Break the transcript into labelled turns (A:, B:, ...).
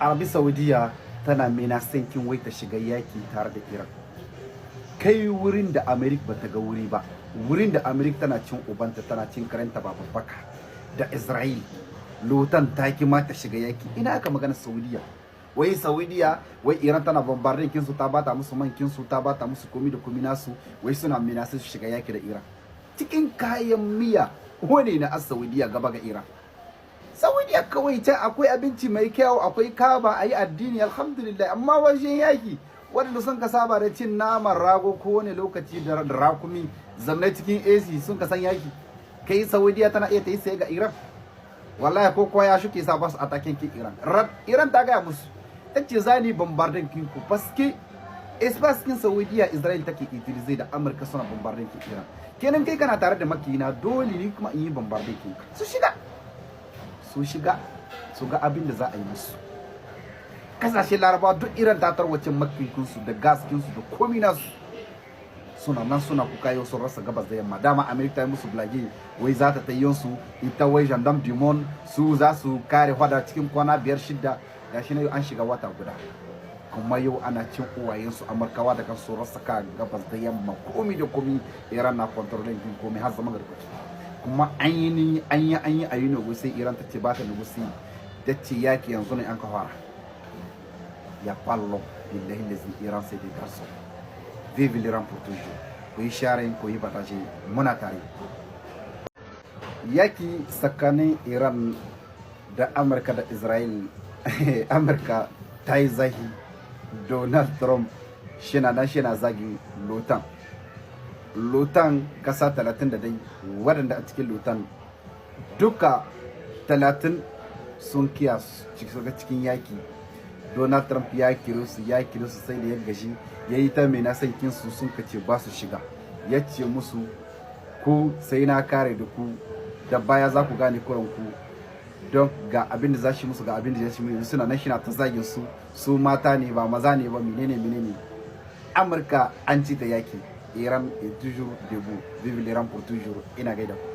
A: Arabie Saudiya tana menacer kin wai ta shiga yaki tare da Iran. Kai, wurin da America bata ga wuri ba, wurin da America tana cin ubanta, tana cin karenta ba babbaka da Israel, l'OTAN ta ki ma ta shiga yaki. Ina aka magana Saudiya? Wai Saudiya, wai Iran tana bombarder kinsu, ta bata musu man kinsu, ta bata musu komi da komi nasu, wai suna menacer su shiga yaki da Iran. Cikin kayan miya wani na as Saudiya gaba ga Iran? Saudiya kawai can akwai abinci mai kyau, akwai Kaba, a yi addini, alhamdulillah. Amma wajen yaki, waɗanda sun ka saba da cin naman rago kowane lokaci da rakumi, zamne cikin AC, sun ka san yaki. Kai, Saudiya tana iya ta yi sai ga Iran? Wallahi ko kowa ya shuke sa ba su attaquer kin Iran. Iran ta gaya musu, ta ce za ni bombarder kinku, paske espace kin Saudiya Israel take utiliser da Amurka suna bombarder kin Iran. Kenan kai kana tare da makina, dole ni kuma in yi bombarder kin. Su shiga, su shiga, su ga abin da za a yi musu. Kasashen Larabawa duk Iran ta tarwace makinkinsu da gas kinsu da komi nasu. Suna nan suna kuka, yau sun rasa gabas da yamma. Dama America ta yi musu blague, wai za ta tayi su ita, wai gendarme du monde, su za su kare hwada cikin kwana 5, 6. Gashi na yau an shiga wata guda, kuma yau ana cin uwayensu. Amurkawa da kansu rasa ka gabas da yamma. Komi da komi Iran na controlling din komi har zama garkuci. Kuma an yi ni an yi an yi a yi négocier, Iran ta ce ba ta négocier, ta ce yaki yanzu ne an ka fara. Ya pallo, billahi lazi, Iran c'est des garçons. Vive l'Iran pour toujours. Ku yi sharing, ku yi partage, muna tare. Yaki tsakanin Iran da Amurka da Israel, Amurka ta yi zahi. Donald Trump shina nan shina zagi l'OTAN. L'OTAN kasa 30 da dai waɗanda a cikin l'OTAN duka 30 sun kiya shiga cikin yaki. Donald Trump ya kiro su, ya kiro su, sai da ya gaji, ya yi ta mai nasan kinsu, sun kace ba su shiga. Ya ce musu, ku sai na kare da ku, da baya za ku gane kuran ku. Don ga abin da za shi musu, ga abin da za shi musu. Suna nan shi na ta zagin su, su mata ne ba maza ne ba, menene menene. Amurka an ci ta yaki. Iran est toujours debout. Vive l'Iran pour toujours. Ina gaida ku.